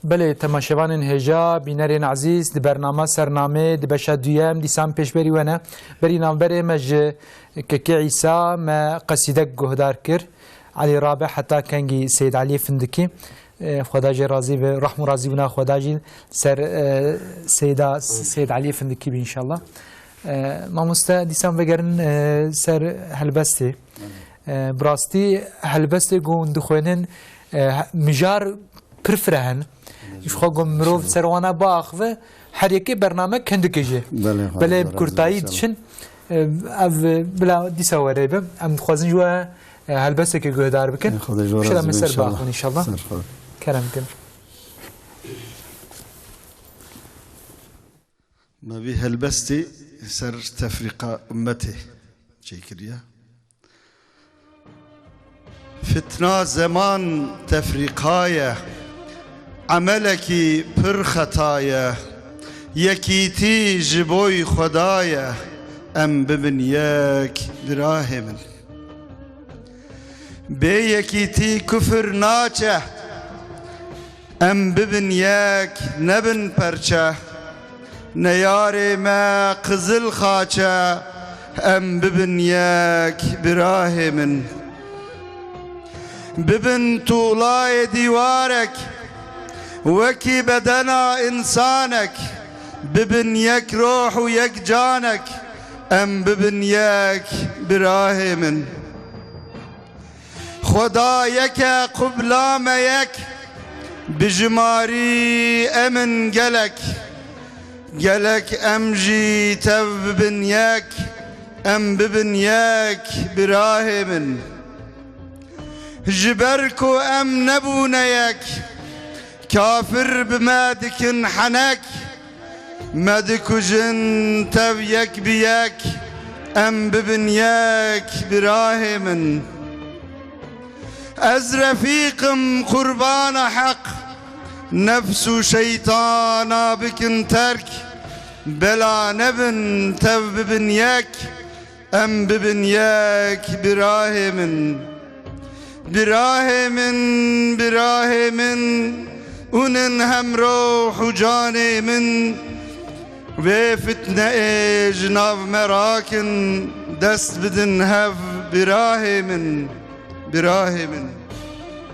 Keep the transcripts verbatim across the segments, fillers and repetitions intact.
Belê, temaşevanên hêja, bînerên ezîz, di bernama Sernamê, di beşa duyem, dîsan pêşberî we ne. Berî navberê me ji Kekê Îsa me qesîdek guhdar kir. Elî Rabe heta kengî Seyîd Elî Findikî. E, Xweda jê razî be, rehm û razîbûna Xweda jî ser, e, Seyda, Seyîd Elî Findikî be înşallah. E, mamoste, dîsan vegerin, e, ser helbestê. E, bi rastî helbestê ku hûn dixwênin, e, mijar pir fireh in. Ji xwe ku mirov ser wana biaxive, her yekê bernamek hindikê jê. Belê, xwe Belê bi kurtayî diçin. E, ev, e, bila dîsa were be. Em dixwazin ji we, e, helbestekê guhdar bikin. Xwedê ji we Şira razî me be ser inşallah. Biaxivin inşallah. Ser xwe. Kerem bikin. Me vî helbestî ser tefrîqa ummetê çêkiriye. Fitna zeman tefrîqa ye, emelekî pir xeta ye. Yekîtî ji boy Xweda ye, em bibin yek birahê min. Bê yekîtî kufir naçe, em bibin yek, nebin perçe. Neyarê me qizil xaç e, em bibin yek, birahê min. Bibin tuğlayê dîwarek, wekî bedena însanek. Bibin yek roh û yek canek, em bibin yek, birahê min. Xweda yek e, qubla me yek, bi jimarî em in gelek. Gelek em jî tev bibin yek, em bibin yek, birahê min. Ji ber ku em nebûne yek, kafir bi me dikin henek. Me dikujin tev yek bi yek, em bibin yek, birahê min. Ez refîq im qurbana heq, nefs û şeytana bikin terk, bela nebin tev bibin yek, em bibin yek, birahê min. Birahê min, birahê min, hûn in hem roh û canê min. Vê fitneyê ji nav me rakin, dest bidin hev, birahê min, birahê min.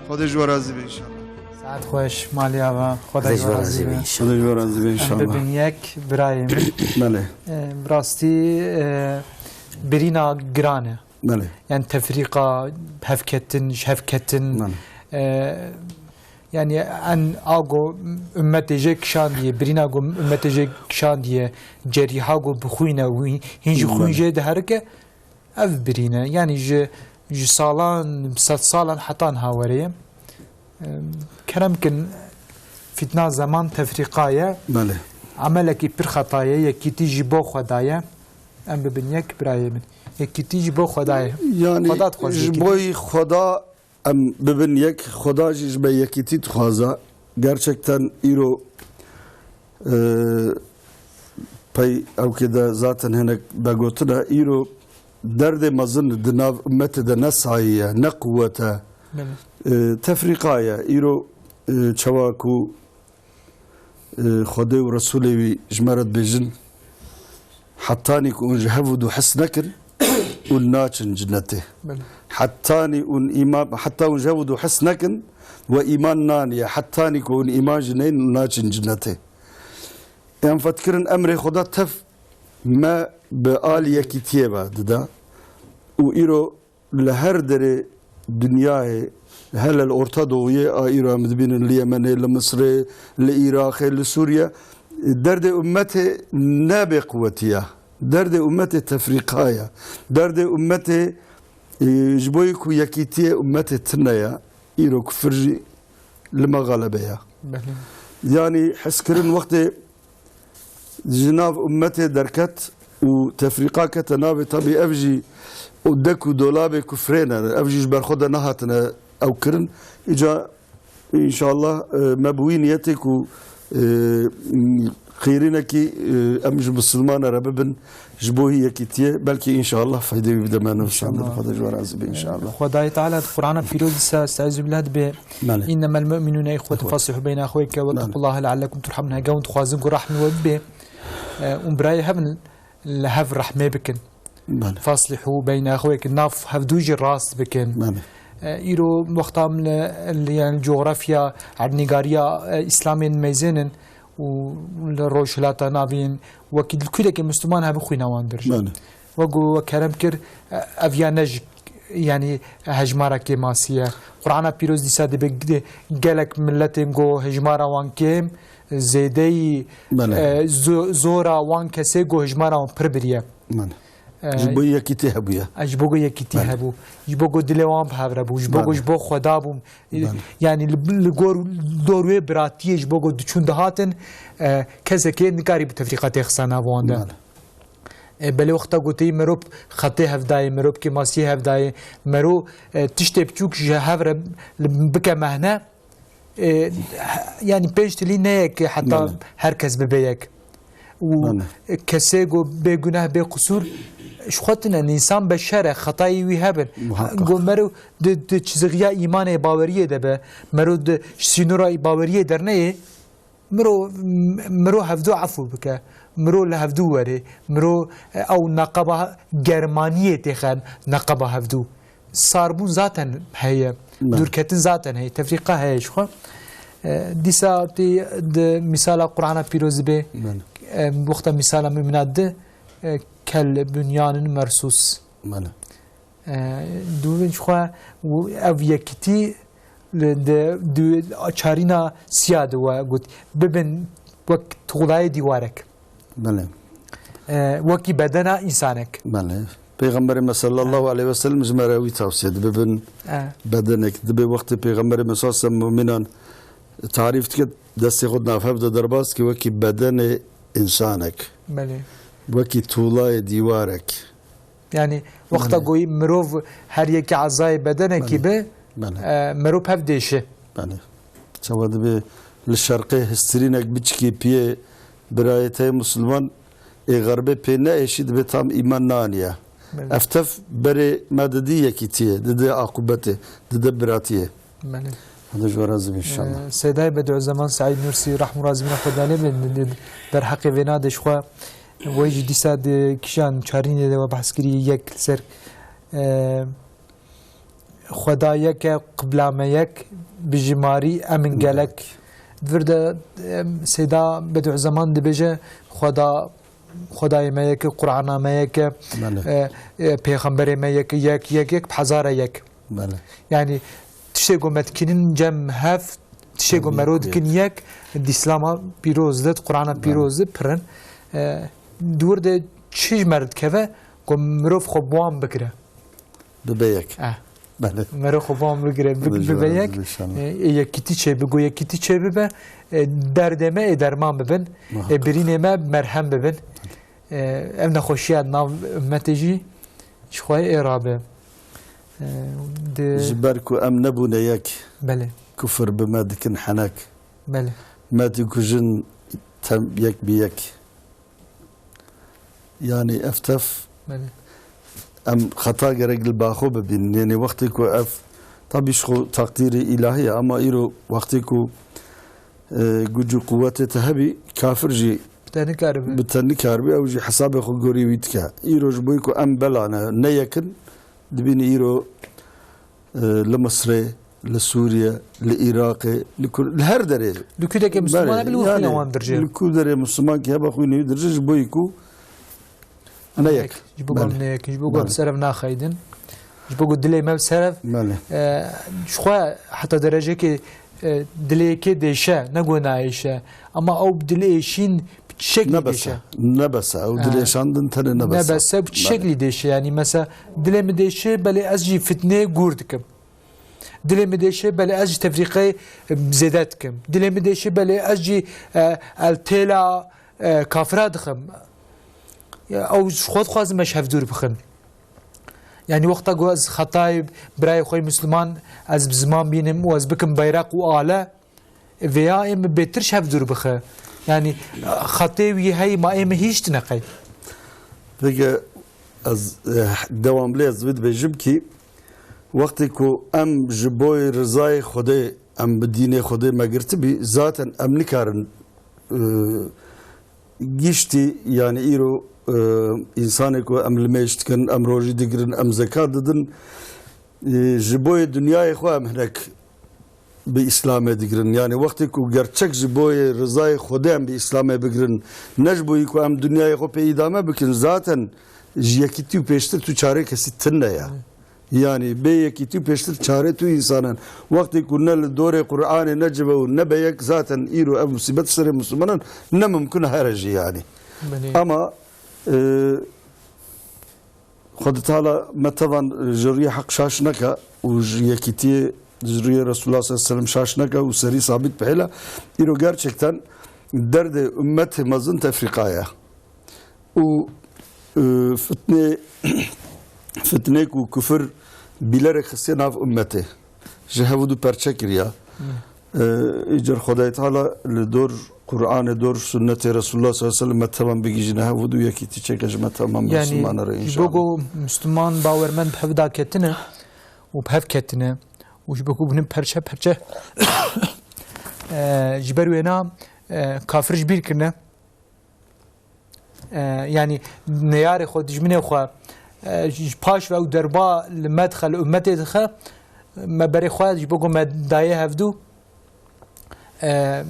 Xwedê ji we razî be înşallah. Saet xweş, malî ava, Xwedê ji we razî be. Xwedê ji we razî be Em inşallah. Bibin yek, birayê min. Belê. E, bi rastî, e, birîna giran e. Belê. Yani tefrîqa, hevketin, ji hevketin. Belê. E, yani en ago ümmetê jê kişandiye, birîna go ümmetê jê kişandiye, cerîha go bi xwîn e, wî-, hîn ji xwîn Belê. Jê diherike, ev birîne. Yani ji, ji salan, sed salan hetan hawereye. Em, kerem kin, fitna zeman tefrîqa ye. Belê. Emelekî pir xeta ye, yekîtî ji bo Xweda ye. Em bibin yek, birayê min. Yekîtî ji bo Xweda ye. Yani Xweda dixwaze ji yekîtî. Boy Xweda em bibin yek, Xweda jî ji me yekîtî dixwaze. Gerçekten îro, e, pey ewkê de zaten hinek vegotine, îro derdê mezin di nav ummetê de ne sayî ye, ne quwet e. Belê. E, tefrîqa ye. Îro, e, çawa ku, e, Xwedê û Resûlê wî ji me re dibêjin, hetanî ku hûn ji hev û du his nekin, hûn naçin cinetê. Belê. Hetanî hûn îman, heta hûn ji hev û du his nekin, we îman naniye. Hetanî ku hûn îman jî neynin, hûn naçin cinetê. Em fetkirin emrê Xweda tev me bi alî yekîtiyê ve dida. Û îro li her derê dinyayê, hele li Orta Doğuyê, a îro em dibînin li Yemenê, li Misirê, li Îraxê, li Sûriye, derdê ummetê ne bêquwetî ye. Derdê ummetê tefrîqa ye. Derdê ummetê, e, ji bo ku yekîtiyê ummetê tune ye, îro kufir jî li me xalebe ye. Belê. Yanî hezkirin wextê ji nav ummetê derket û tefrîqa kete navê, tabî ev jî û dek û dolabê kufrê ne. Ev jî ji ber xwe de nehatine ew kirin. Îca înşallah, e, me bi wî niyetê ku, e, Xêrînekî, e, em ji misilmana re bibin, ji bo hî yekîtiyê, belkî înşallah feydê wî bide me nivîsandin. Xwedê ji we razî be înşallah. Xwedayê Teala di Qur'ana Pîroz dîsa, estaizu billah dibe, Belê. "Înnemel mu'minûne îxwetun faslihû beyne exweyke Belê. wettekullahe leallekum turhamun." Hege hûn dixwazin ku rehm li we bibe, e, hûn birayê hev in, li hev rehmê bikin. Belê. Faslihû beyne exweyke, nav hevdû jî rast bikin. Belê. E, îro wexta em li, li, yani, cografya, erdnîgariya, e, Îslamê dimeyzênin û li Rojhilata Navîn, wekî li kûdekê Misliman hebû xwîna wan dirjin. Belê. Wek ku we kerem kir, e, ev ya ne ji, yani, hejmara kêmasî ye. Qur'ana Pîroz dîsa dibe ge-, gelek miletên ku hejmara wan kêm, zêdeyî, Belê. e, zo-, zora wan kesê ku hejmara wan pir biriye. Belê. E, Ji bo yekîtî hebûye. e, ji bo ku yekîtî Belê. hebû, ji bo ku dilê wan bi hev re bû, ji bo ku Belê. ji bo Xweda bû. E, Belê. yani li, li gor dor wê biratiyê ji bo ku diçûn dihatin, e, kesekê nikarî bi tefrîqa têxisa nav wan de. Belê. E, belê wexta goteyî merov xetê hevdayê, merov kêmasiyê hevdayê, merov, e, tiştê biçûk ji hev re li bike mehne, e, he-, yani pênc tilî ne yek heta Belê. her kes bibe yek. Û Belê. kesê ku bê guneh, bê qisûr, ji xwe tune, însan beşer e, xetayê wî hebin. Muhakkak. Ku mero di, di çizgiya îmanê, baweriyê de be, mero di sînora baweriyê derneyê, miro, miro hevdû efû bike, miro li hevdû werê, miro, e, ew neqeba germaniyê têxin, neqeba hevdû. Sarbûn zaten heye, Me. dûrketin zaten heye, tefrîqa heye ji xwe. E, dîsa tê di mîsala Qur'ana Pîroz dibê, Me. e, wexta mîsala mumîna di, e, kel bunyanîn mersûs. Me. E, dûvin ji xwe û ev yekîtî li, di, di çarîna siya de we got, bibin wek tuğlayê dîwarek. Belê. E, wekî bedena însanek. Belê. Pêxemberê me sallallahu aleyhi ve sellem ji me re wî tavsiye dibe, bibin E. bedenek. Dibe wextê Pêxemberê me sallallahu aleyhi ve sellem mumînan tarîf dike, destê xwe di nav hev de derbas dike, wekî bedenê însanek. Belê. Wekî tuğlayê dîwarek. Yani wexta Belê. goyî mirov her yekî ezayê bedenekî Belê. be, Belê. e, mirov hev dêşe. Belê. Çawa dibe li şerqê histirînek biçikî piyê birayê te yê Musulman ê xerbê pê neêşî dibe tam îman naniye. Belê. Ev tev berê me didî yekîtiyê, dide aqûbetê, dide biratiyê. Belê. Hadi ji we razî bin inşallah. Ee, Seydayê Bediüzzeman Seîd Nursi, rehm û razîbûna Xwedê lê be, di, di, derheqê vêna de ji xwe, wê jî dîsa di kîjan çarînê de we behs kirî yek li ser, ee, Xweda yek e, qibla me yek, bi jimarî em in gelek. Gelek. Di vir de, ee, Seyda Bediüzzeman dibêje, Xweda, Xwedayê me yek e, Qur'ana me yek e, Belê. ee, ee, Pêxemberê me yek e, yek, yek, yek, bi hezar e yek. Belê. Yani tiştê ku me dikinin cem hev, tiştê ku Tabii mero ki. dikin yek, di Îslama pîroz de, di Qur'ana Belê. pîroz de pir in. E, di wir de çi ji me re dikeve ku mirov xwe bi wan bigire? Bibe yek. Eh. Belê. Mero xwe bi wan bigire, bi-, Belê, bibe jû yek. inşallah. E, e, yekîtî çê bigo, yekîtî çê bibe. E, derdê me ê derman bibin. Muhakkak. E, birînê me merhem bibin. E, ev nexweşiya di nav ummetê jî ji xwe ê rabe. E, di Ji ber ku em nebûne yek, Belê. kufir bi me dikin henek. Belê. Me dikujin tem-, yek bi yek. Yani ev tev Belê. em xeta gerek li baxo bibînin. Yani wextê ku ev, tabii ji xwe takdîrê îlahî ye, ama îro wextê ku, e, guc û quwetê te hebî, kafir jî Bi te nikaribe. bi te nikaribe, ew jî hesabê xwe gorî wî dike. Îro ji bo ku em bela ne, ne yek in, dibînî îro, e, li Misrê, li Sûriye, li Iraqê, li Kur-, li her derê. Li kûdekê Misliman Belê, hebe li wir xwîna yani, wan dirje. li kû derê Misliman ki hebe xwînê wî dirje ji bo ku ne yek. Ji bo ku em Belê. ne yek, ji bo ku em Belê. ser ev naxeydin. Ji bo ku dilê me bi ser ev, Belê. e, ji xwe heta derecekê, e, dilê yekê dêşe, ne ku naêşe. Ama ew bi dilê êşîn bi çi şeklî Nebese. dêşe? Nebese. Ew E, dilêşandin tenê nebese. nebese, bi çi Belê. şeklî dêşe? Yani mesela dilê min dêşe, belê ez jî fitneyê gûr dikim. Dilê min dêşe, belê ez jî tefrîqeyê, e, zêde dikim. Dilê min dêşe, belê ez jî, e, el têla, e, kafira dixim. Ya, ew ji xwe dixwazin me ji hev dûr bixin. Yani wexta ku ez xetayê birayê xwe yê Misliman ez bi ziman bînim û ez bikim beyraq û ale, vêya ê min bêtir ji hev dûr bixe. Yani xetê wî heyî ma ê min hîç tine qey. Peki, ez, eh, dewam lê ez vê dibêjim ki, wextê ku em ji bo rizayê Xwedê, em bi dînê Xwedê me girtibî, zaten em nikarin, eh, giştî, yani îro, eh, însanê ku em limêj dikin, em rojî digirin, em zekat didin, eh, ji bo yê dinyayê xwe em hinek bi Îslamê digirin. Yani wextê ku gerçek ji bo yê rizayê Xwedê em bi Îslamê bigirin, ne ji bo yî ku em dinyayê xwe pê îdame bikin, zaten ji yekîtî û pêştir tu çarê kesî tune ye. Yani bê yekîtî û pêştir çarê tu însanan. Wextê ku ne li dorê Qur'anê ne cive û ne be yek, zaten îro ev musîbet serê Muslimanan ne mimkun here jî yani. Belê. Ama, e, Xwedê Teala me tevan ji rûyê Heq şaş neke û ji yekîtiyê, ji rûyê Resulullah sallallahu aleyhi ve sellem şaş neke û serî sabit bihêle. Îro gerçekten derdê ummetê mezin tefrîqa ye. Û, e, fitnê, fitnêk û kufir bîlerek xistiye nav ummetê. Ji hev û du perçe kiriya. Hmm. E, îcar Xwedayê Teala li dor Qur'anê, dor sunnetê Resulullah sallallahu aleyhi ve sellem me tevan bigihîjine hev û du yekîtî çêke ji me temam Müslümana re, yani, ji bo inşallah. Ku Müslüman bawermend bi hev da ketine û bi hev ketine û ji bo ku bûne perçe perçe, e, ji ber wêna, e, kafir ji bîr kirine. E, yani neyarê xwe, dijminê xwe, e, ji paş ve ew derba li me dixe, li ummetê dixe, me berê xwe ji bo ku me dayê hevdû, e,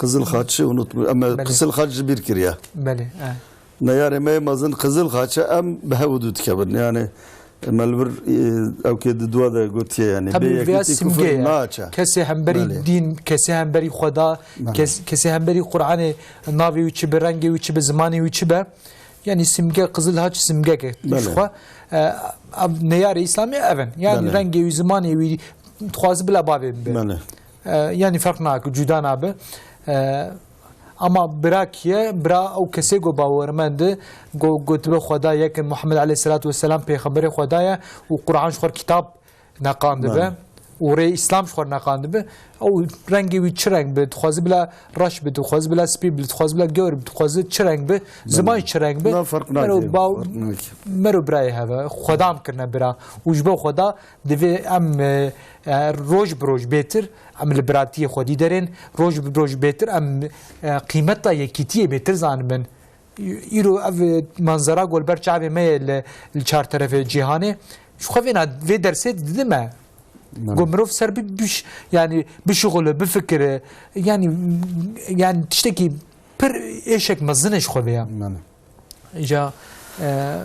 Qizil Xaçî unutmuş, em Belê. Qizil Xaç ji bîr kiriye. Belê, e. Neyarê me yê mezin Qizil Xaçe, em bi hev û du dikevin. Yani, me li vir, e, ew kê di dua de gotiye, yani, Tabii bê vêya yekîtî simge kufir ye. Naçe. Kesê hemberî Belê. Dîn, kesê hemberî Xweda, Belê. Kes-, kesê hemberî Qur'anê navê wî çi be, rengê wî çi be, zimanê wî çi be. Yani simge, Qizil Haç simgeke. Belê. Ji xwe, e, ev neyarê Îslamê ev in. Yani Belê. Rengê wî, zimanê wî, dixwazi bila bavê min be. Belê. E, yani ferq nake, cuda nabe. E, ama bira kî ye? Bira ew kesê ku bawermend e, ku gotibe Xweda yek e, Muhammed aleyhisselatu vesselam pêxemberê Xweda ye û Qur'an ji xwe kitab neqandibe Belê. Û rê Îslam ji xwe neqandibe. Ew rengê wî çi reng be, dixwazi bila reş be, dixwazi bila spî be, dixwazi bila gewr be, dixwazi çi reng be, Belê. Ziman çi reng be, Na ferq nake, mero baw-, ferq nake. Mero birayê heve, Xweda em kirine bira. Û ji bo Xweda divê em, e, e, roj bi roj bêtir em li biratiyê xwedî derên, roj bi roj bêtir em, e, qîmeta yekîtiyê bêtir zanibin. Îro ev manzera ku li ber çavê me ye li, li çar terefê cîhanê, ji xwe vêna vê dersê didime. Belê. Ku mirov ser bi, biş-, yani bişuxule, bifikire, yani, yani tiştekî pir êşek mezin e ji xwe vê ya. Belê. Îca, e,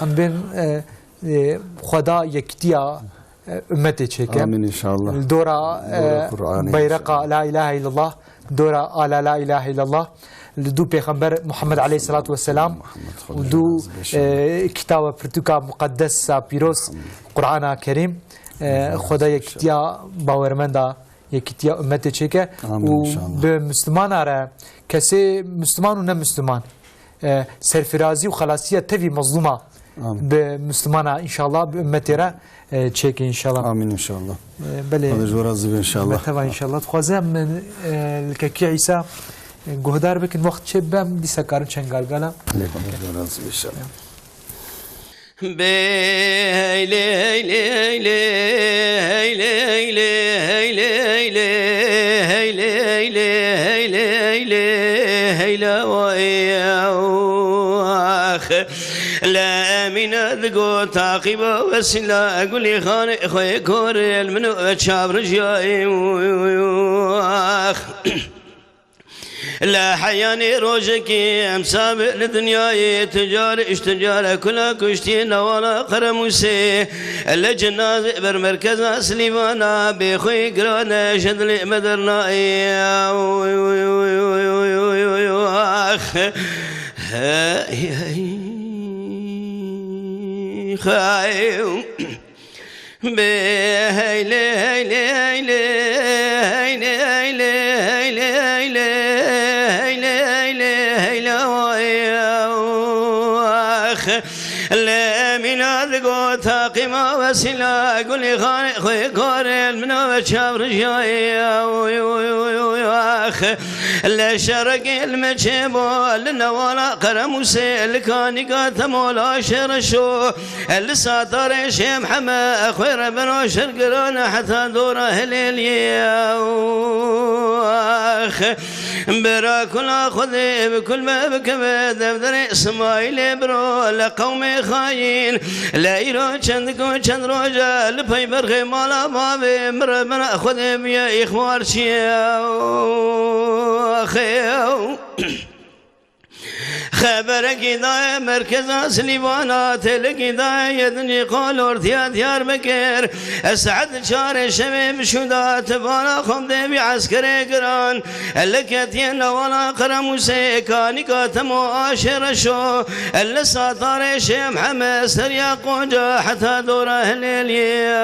em bên, e, e, Xweda yekîtiya, e, ummetê çêke. Amîn inşallah. Li dora, Dora e, Qur'anê bayraqa inşallah. La ilahe illallah, dora ala la ilahe illallah, li dû pêxember Muhammed aleyhisselatu vesselam Muhammed û dû, Xwedê razî be inşallah. E, kitaba pirtûka muqeddesa pîroz Muhammed. Qur'ana Kerîm, e, Xweda Xweda razî be yekîtiya bawermenda, yekîtiya ummetê çêke Amîn û inşallah. Bi Müslümana re, kesê Müslüman û ne Müslüman, e, serfirazî û xelasiya tevî mezlûma Amin. Bi Müslümana inşallah, bi ümmetê re, e, çêke inşallah. Amin inşallah. E, belê. Xwedê ji we razî be inşallah. Beteva inşallah. Dixwazim, e, li kekî Îsa, e, guhdar bikin, wext çê bem, dîsa karin çend galgala. Lê Xwedê ji we razî be inşallah. Bê hey lê, hey lê, hey lê, hey lê, hey lê, hey lê, hey lê, hey lê, hey lê, hey lê, hey lê, vay, ax. Lê Emîne digot, taqîba wesîla, Gulî Xanê xwê korê, li min û çav rijayê, ax. Li heyanê rojekê em sabê li dinyayê, tu carê ji tu care kula kuştiyê navana Qeremûsê. Li cinazê ber merkeza Silîvana, bê xwê giran e ji dilê me dernayê. Ax. Hey, hey. Xay. Bê hey lê, hey lê, hey lê, hey lê, hey lê, hey lê, hey lê, hey lê, hey lê, hey lê, vay, ax. Lê Emîna digot, taqîma wesîla, Gulî Xanê xwê korê, min ve çav rijayê, oy, oy, oy, oy, ax. Li şerekê li me çêbo, li newala Qeremûsê, li kanîka Temo laşê reşo, li satarê şêm heme xwê re beno şergiran heta dora Hilêliyê. Bira kula Xwedê bi kul me bikeve devderê Simayîlê biro, li qewmê xayîn. Lê îro çend ku çend roja li pey berxê mala bavê min re bira Xwedê bûye îxwar çiye. Xew. Xeberekî daye merkeza Silîvana, têlekî daye yedinî qalortiya Diyarbekir. Saet çarê şevê bi şûda tivana xwendê vî eskerê giran. Li ketiye newala Qeremûsê, kanîka Temo aşê reşo. Li satarê şêm heme seriya qoca heta dora Hilêliyê.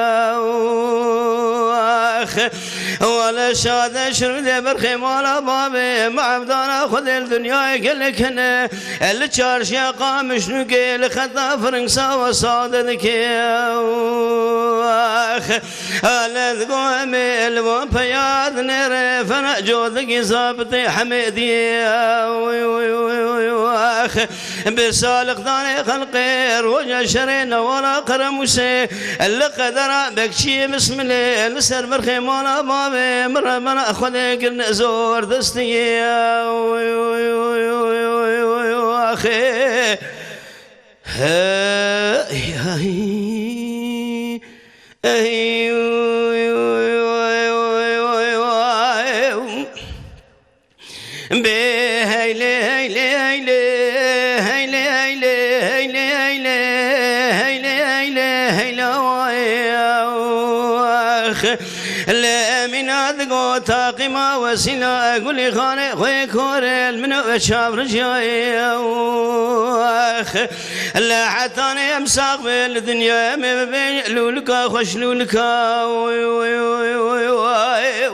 Wele şade şirûdê berxê mala bavê me evdana Xwedê li dinyayê gelek hene. Li çarşiya Qamişlûkê li xeta firing sawa sade dike. Ax, Xalid go em ê li van peya dinêre fena codikî zabitê Hemêdiyê. Oy, oy, oy, oy, ax. Bi salixdanê xelqê roja şerê newala Qeremûsê, li qedera bekçiyê bismilê, li ser berxê mala bavê min re bela Xwedê kirin zor destiyê. Oy, oy, oy, axê. Hey, hey. Ey, uy, uy, uy, uy, uy, uy. Bê heylê, heylê, heylê, heylê, heylê, heylê, heylê, heylê, heylê, vay, ax. Lê Emîna digo taqîma Wesîla Gulî Xanê xwê korê li min û çav rijiyayê, ax. Lê hetanê em sax be li dinya em ê bibê lûlika xweş lûlika. Oy, oy, oy, oy, oy.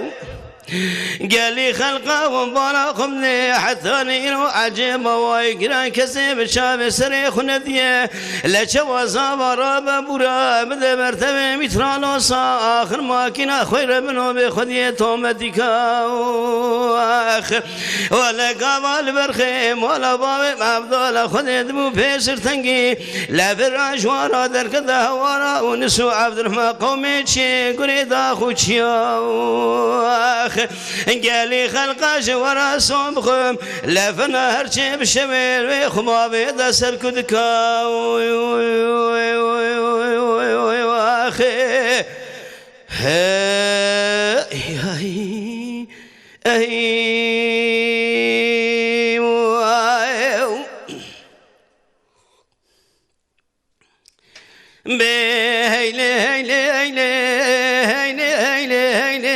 Gelî xelqa û bala xwe bidê hetanê îro ecêba wayê giran kesê bi çavê serê xwe nediye. Lê çawa zava rabe bûra bide mertebê mîtralosa axir makîna xwe re bino bê xwediyê tometîka. Ax. Wele gava li berxê mala bavê Evdala Xwedê dibû pê sirtengî. Lê vira ji wan ra derkete hewara û nis û Evdirhma qewmê çê gurê dax û çiya. Ax, gelî xelqa ji we ra son bixwim. Lê fina her çê bi şevê wê xwe bavê de ser ku dika. Oy, oy, oy, axê. Hey, hey. Ey, wow. Bê heylê, heylê, heylê, heylê, heylê, heylê,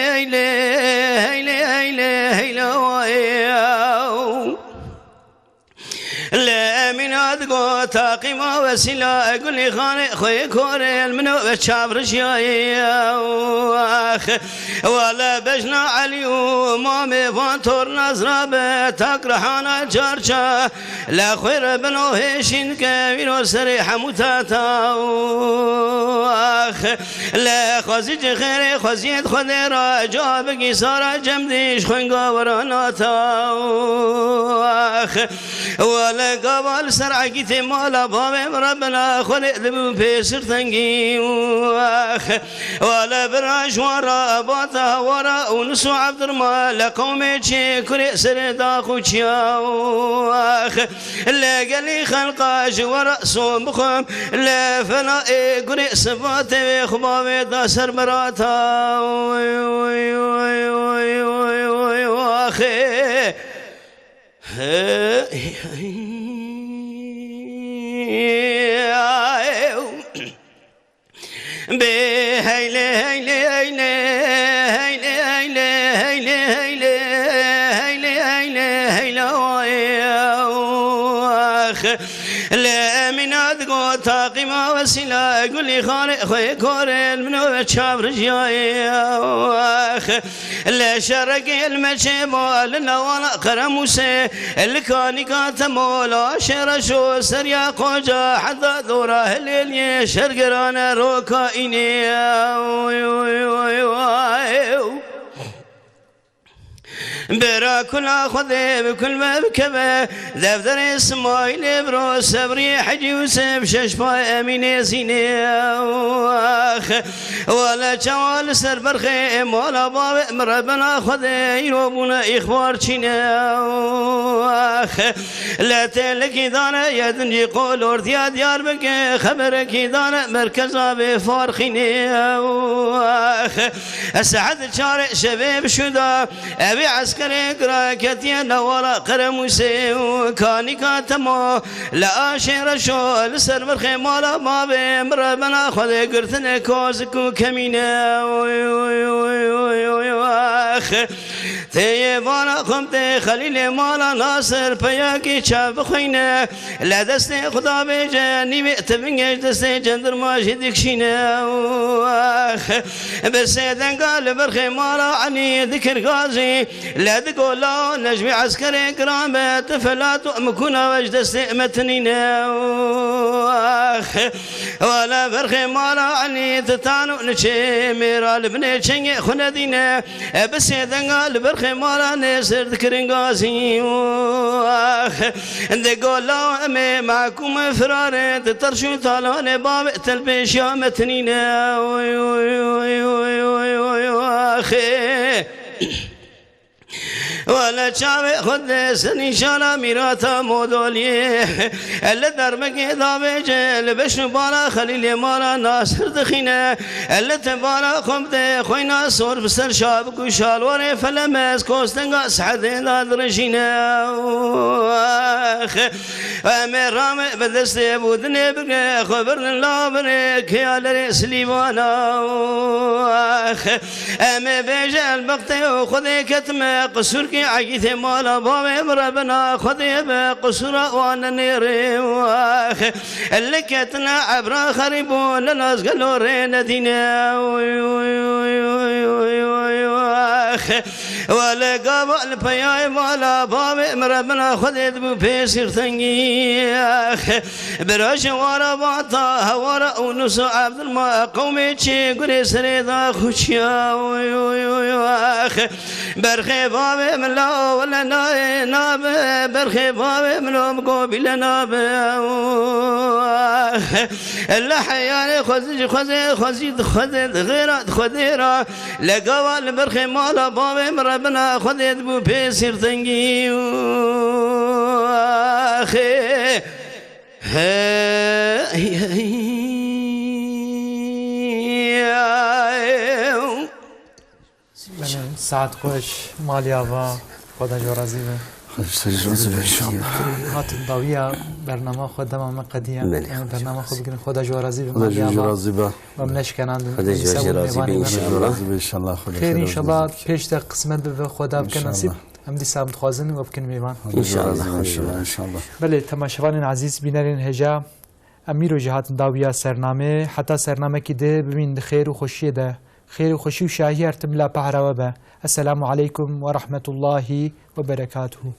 heylê, heylê, heylê, wow. Lê Emîna digo taqîma Wesîla Gulî Xanê xwê korê li min û çav rijiyayê. Ax, wele bejna Elî û mamê van torna zirabe tak rihana çarça. Lê xwê re bino hêşîn ke vîro serê hemû tata. Ax, Lê xwezî ci xêrê xweziyê di Xwedê re, cavabekî sara cem dî ji xwenga we re nata. Ax, wele gava li ser egîtê mala bavê min re bela Xwedê dibû pê sirtengî. Ax, wele bira ji wan re bata hewara û nis û Evdirma li qewmê çê kurê serê dax û çiya. Ax, Lê gelî xelqa ji we re son bixwim, lê fena ê gurê sivatê wê xwe bavê da ser mirata. Oy, oy, oy, axê. Hey, hey. Bê heylê, heylê, heylê, heylê, heylê, heylê, heylê, heylê, heylê, heylê, oy, ax. Lê Emîna digo taqîma Wesîla Gulî Xanê xwê korê li min û çav rijiyayê, ax. Lê şerekê li me çêbo li newala Qeremûsê, li kanîka Temo laşê reşo seriya qoca heta dora Hilêliyê şergirane roka înê. Oy, oy, oy, oy. Bera kula Xwedê bi kul me bikeve, defterê Simayîlê biro sebrî Hecî Yûsif şeş pay Emînê Zînê. Ax, wele çawa li ser berxê mala bavê min re bena Xwedê îro bûne îxbar çîne. Ax, le têlikî dane ye dincî qol ortiya Diyarbekir, xeberekî dane merkeza vê Farxînê. Ax, ez saet çarê şevê bi şû da, evî eskerê gira ketiye newala Qeremûsê û kanîka Temo li aşê reşo li ser birxê mala bavê min re bena Xwedê girtine kazik û kemîne. Oy, oy, oy, oy, oy, ax. Tê yê vana xum tê Xelîlê mala Nasir peyakî çav bixwîne. Le destê Xuda bêje, nîvê tivingê ji destê cendirma jî dikişîne. Ax, bi sê denga li birxê mala Elî dikir gazî, le di gola Necmî eskerê kiran be, ti felat û mikûna we ji destê me tinîne. Ax, wele birxê mala Elî titan û niçê mêra li binê çengê xwe nedîne. E, bi sê denga li birxê mala Nêsir dikirin gazî. Ax, di gola em ê mehkûm firarê, di terş û talanê bavê telpêşiya me tinîne. Oy, oy, oy, axê. Wele çavê xwe dê sinîşana mîrata modoliyê. Li dermekê davêje, li beşn û bala Xelîlê mala Nasir dixîne. Li tevara xwe bide xweyna sor bi ser şabik û şalwarê felemez kostenga sehedê da direjîne. Ax, em ê rame bi destê bûdinê bigre xwe birnin lavinê keyalerê Silîvana. Ax, em ê bêje elbextê û Xwedê ketime qisûrkî egîtê mala bavê min re bina Xwedê be qisûra wan nenêrê. Ax, Li ketine ebra xerîb û li nas gelo rê nedîne. Oy, oy, oy, oy, oy, oy, ax. Wele gava li peyayê mala bavê min re bina Xwedê dibû pê sîrtengî. Ax. Bira ji wara vata hewara Ûnus û Ebdilma qewmê çê gurê serê da xuçiya. Oy, oy, oy, ax. Berxê bavê min la wele nayê nabe, berxê bavê min o min gobîle nabe. Li heyalê xwezî ji xwezê xwezî dixwezê dixêra dixwedêra. Li gava li berxê mala bavê min re bina Xwedê dibû pê sîrtengî. Axê. Hey, hey, hey. Belê, saet xweş, malî ava, Xweda ji we razî be. Xweda ji we razî be, inşallah. Hatin dawiya bernama xwe dema me qediya. Belê, Em bernama xwe bigirin, Xweda ji we razî be, Xweda malî ji we ava. Razî be. Em neşkenandin. Xweda ji we jî razî be, înşallah. Xweda ji we razî be, înşallah. Xweda Xêr, înşallah, pêş de qismet bibe, Xweda bike nasîb. Înşallah. Em dîsa em dixwazin we bikin mêvan. Xweda ji we razî be, înşallah, înşallah. Belê, temaşevanên ezîz, bînerên hêja, em îro jî hatin dawiya sernameyê. Heta sernamekî dê bimîn di xêr û xweşiyê de. Xêr û xweşî û şahî her tim la pehra we be. Esselamu aleykum ve rahmetullahi ve berekatuhu.